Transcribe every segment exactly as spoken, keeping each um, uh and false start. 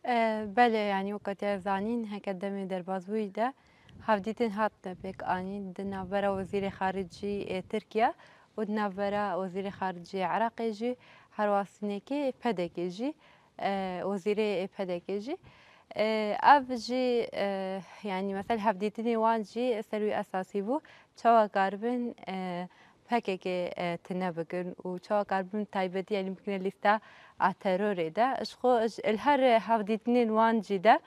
E, belê, yanî weke te zanîn, heke demê derbazbûyî de hevdîtin hatine pêk anîn di navbera Wezîrê Xaricî ê Tirkiye û di navbera Wezîrê Xaricî yê Iraqê jî, herwa sinekê P D K jî, e, wezîrê P D K jî. E, ev jî, e, yanî, mesel hevdîtinê wan jî ser wî esasî bû, çawa karibin, e, P K K, e, tune bikin û çawa karibin taybetî, yanî, bikine lîsta a terorê de. Ji xwe, ji, li her hevdîtinên wan jî de,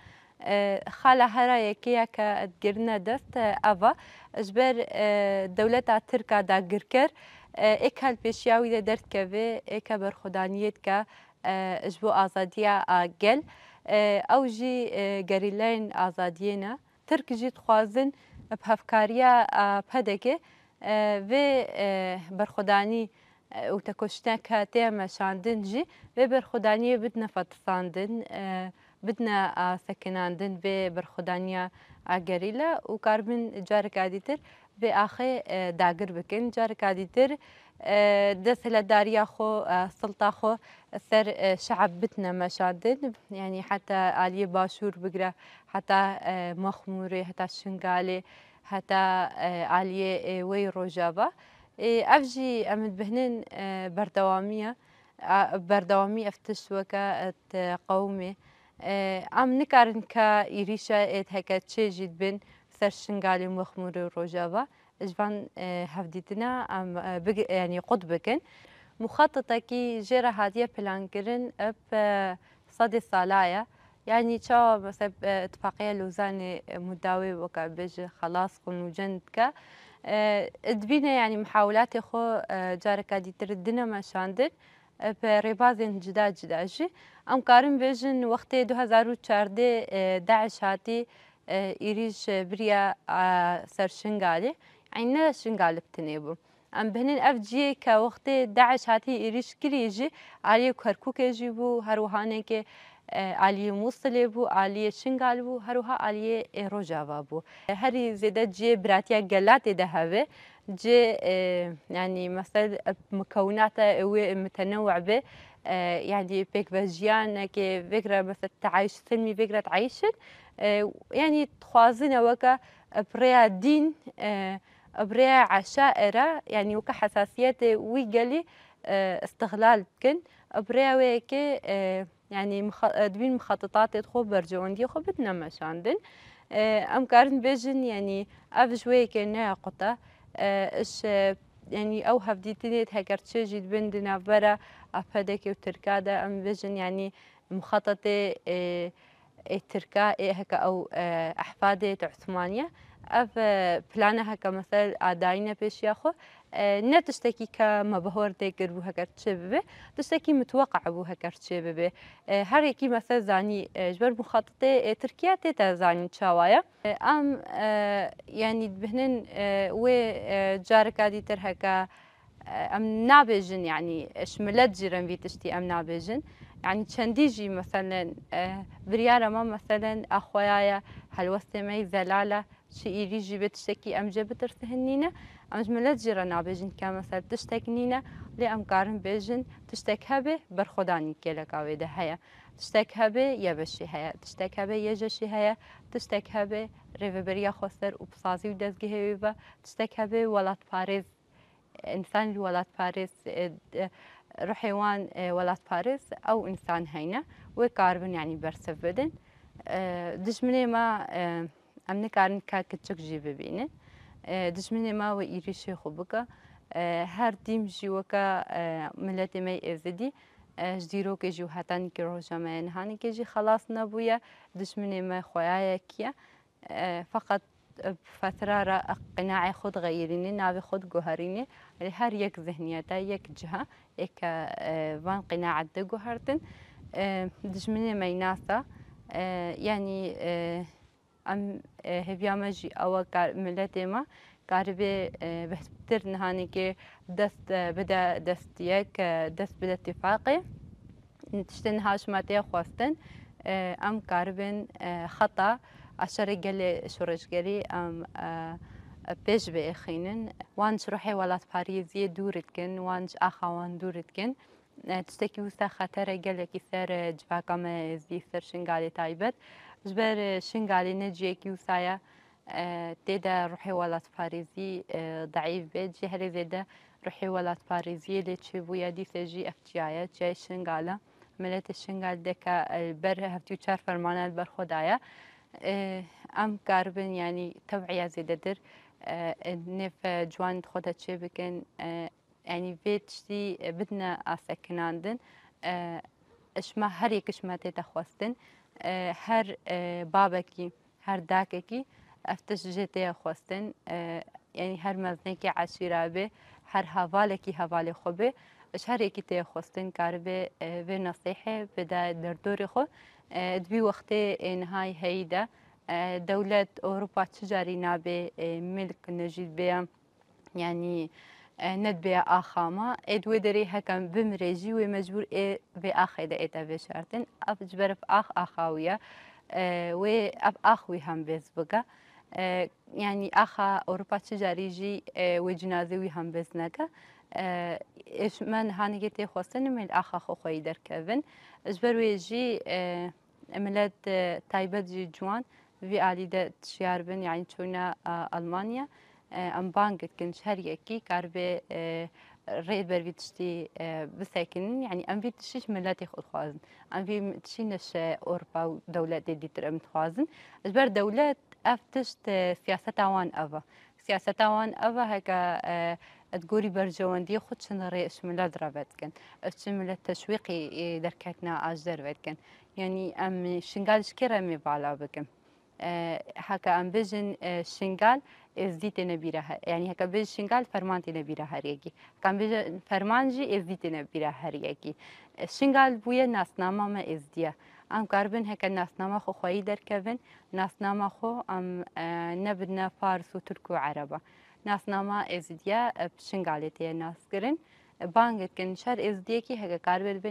e, xala hera yekê ya ke digirine dest, e, ev e. Ji ber, e, dewleta Tirk a dagirker, e, ê ke li pêşiya wî de derdikeve, ê ke berxwedaniyê dike, e, ji bo azadiya a gel. E, ew jî, e, gerîlayên azadiyê ne. Tirk jî dixwazin bi hevkariya, e, P D K, e, vê, e, berxwedanî, e, û tekoşîna ke tê meşandin jî, vê berxwedaniyê bidine fetisandin, e, bidine, e, sekinandin vê berxwedaniya, e, gerîla û karibin careka dîtir vê axê, e, dagir bikin. Careka dîtir, e, desthilatdariya xwe, e, silta xwe ser, e, şe'b bidine meşandin. Yanî heta aliyê Başûr bigire, heta, e, Mexmûrê, heta Şingalê, heta, e, aliyê, e, wey Rojava. E, ev jî em dibihnin, e, berdewamî ye. A, berdewamî ev tişt weke, e, di qewimê. E, em nikarin ke êrîşa êd heke çê jî dibin ser Şingalê, Mexmûrê û Rojava. Ji van, e, hevdîtina em, e, big-, yanî qut bikin. Muxatitekî jê re hatiye plankirin, ev, e, sedê sala ye. Yanî çawa, mesela, e, Îtifaqiya Lozanê, e, muda wê weke bêje xelas xwe nûcen dike. E, dibîne, yanî, mihawlatê xwe, e, careka dîtir dine meşandin, e, bi rêbazên cida cida jî. Em karin bêjin wextê du hezar û çardeh, e, DAIŞ hatî, e, êrîş, e, biriya, e, ser Şingalê. Yanî ne Şingal bi tinê bû. Em bihnin ev cihê ke wextê DAIŞ hatî êrîş kirî jî aliyê Kerkûkê jî bû, her wiha neke, e, aliyê Mûsilê bû, aliyê Şingal bû, her wiha aliyê, e, Rojava bû. E, herî zêde cihê biratiya gela tê de hebe. Cihê, e, yanî mesel, e, mukewinata wê mutenewi be, e, yanî pêkvejiya neke vêkre mesel teayîş silmî vêkre teayîşin. E, yanî dixwazin ew weke, e, bi rêya dîn, e, bi rêya eşaira, yanî weke hesasiyetê wî gelî, e, îstixlal bikin. Bi rêya wê yekê, e, yanî mixa-, e, dibîn mixatitatê xwe, bercewendiyê xwe bidine meşandin. E, em karin bêjin, yanî ev ji wê yekê ne ya quta. E, iş, e, yanî ew hevdîtinê heger çi jî dibin di navbera a P D K û Tirka de, em bêjin, yanî mixatatê, e, ê Tirka, ê heke ew, e, ehfadê di Osmaniye. Ev, e, plana heke mesel a dayîne pêşiya xwe, e, ne tiştekî ke me bahwer tê kir bû heker çê bibe, tiştekî mitweqe bû heker çê bibe. E, her yekî mesel zanî, e, ji ber muxatatê, e, Tirkiye tê te zanî çawa ye. E, em, e, yanî dibihnin, e, wê, e, careka dîtir heke Em nabêjin, yanî ji milet jî re vî tiştî em nabêjin. Yanî çendî jî, meselen, e, biryara me, meselen, a xweya ye, helwestê me yî zelal e, çi îrî jî bê tiştekî em jê bitirsînin nîne. Em ji milet jî re nabêjin ke, mesel, tiştek nîne, lê em karin bêjin, tiştek hebe, berxwedanî kêleka wê de heye. Tiştek hebe, YBŞ'î heye. Tiştek hebe, YJŞ'î heye. Tiştek hebe, rêveberiya xwesler û bi sazî û dezgehê wê be. Tiştek hebe, welatparêz, însanî welatparêz, e, e, ruhê wan, e, welatparêz, ew însan heyne, wê karibin, yanî bersiv bidin. E, dijminê me, e, em nikarin ka kiçik jî bibînin. E, dijminê me wê êrîşê xwe bike. E, her tîm jî weke, e, miletê me yê Êzidî, e, ji dîrokê jî û heta nîkî roja me ye niha nîkê jî xelas nebûye. Dijminê me xweya yekî ye. E, feqet, e, bi fetra re qînaê xwe dixeyirîne, navê xwe diguherîne. Lê her yek zihniyet e, yek cih e, ê ke, e, van qînaet diguhertin. E, dijminê me yî nas e. E, yanî, e, em, e, hêviya me jî ew e ka miletê me karibe, e, bêhtir niha nîkê dest, e, bide dest yek, e, dest bide tifaqê. Tiştê niha ji me tê xwestin, e, em karibin, e, xeta a şerê gelê şoreşgerî em, e, pêş biêxînin. Wan ji ruhê welatparêziyê dûr dikin, wan ji axa wan dûr dikin. e, tiştekî wisa xetere gelekî ser, e, civaka me êzdî, ser Şingalê taybet. Ji ber, e, Şingalê ne ciyekî wisa ye, e, tê de ruhê welatparêzî, e, deîf be. Cî herê zêde ruhê welatparêziyê lê çêbûye, dîse jî ev çiya ye, çiyayê Şingal e. Miletê Şingal deke, e, ber heftê û çar fermana li ber xwe daye. E, em karibin, yanî tew'iya zêdetir, e, e, nêv, e, ciwan xwe de çêbikin, e, yanî vê tiştî, e, bidine asekinandin. E, ji me her yek ji me tête xwestin. E, her, e, babekî, her dakekî ev tişt jê tê xwestin. E, yanî her mezinekî eşîra bê, her hevalekî hevalê xwe bê, ji her yekî tê xwestin karibe, e, vê nesîhê bide derdorê xwe. E, di vî wextê ê nihayî heyî de, e, dewlet Ewropa çi carî nabe, e, milk ne jî bê, yanî, e, nedibê axa me. Ê di wê derê heke bimire jî wê mecbûr ê vê axê de ête veşartin. Ev ji ber ev ax axa wî ye. E, wê ev ax wî hem bêz bike. E, yanî axa Ewropa çi carî jî, e, wê cinazê wî hem bêz neke. E, ê ji me niha nigê tê xwestin, em ê li axa xwe xweyî derkevin. Ji ber wê jî, e, milet, e, taybet jî ciwan vî alî de tişyar bin, yanî çûne, e, Almanya. E, em bang dikin ji her yekî karibe, e, rê ber vî tiştî, e, bisekinin. Yanî em vî tiştî ji miletê xwe dixwazin. Em vî tiştî ne ji Ewropa û dewletê dîtir em dixwazin. Ji ber dewlet ev tişt, e, siyaseta wan ev e. Siyaseta wan ev e, heke, e, di gorî berjewendiyê xwe çin rê ji milet re vedikin. Ji çi milet teşwîqî, e, derketina a ji derve dikin. Yanî em Şingal ji kê re em ê bala bikin? E, heke em bêjin, e, Şingal, Êzdî têne bîra he-, yanî heke bêjin Şingal, Ferman têne bîra her yekî. Heke em bêjin Ferman jî, Êzdî têne bîra her yekî. E, Şingal bûye nasnama me Êzdî ye. Em karibin heke nasnama xwe xweyî derkevin, nasnama xwe em, e, nebidine Fars û Tirk û Ereba. Nasnama Êzdiya, e, bi Şingalê tê naskirin. E, bang dikin ji her Êzdiyekî heke karibe dibin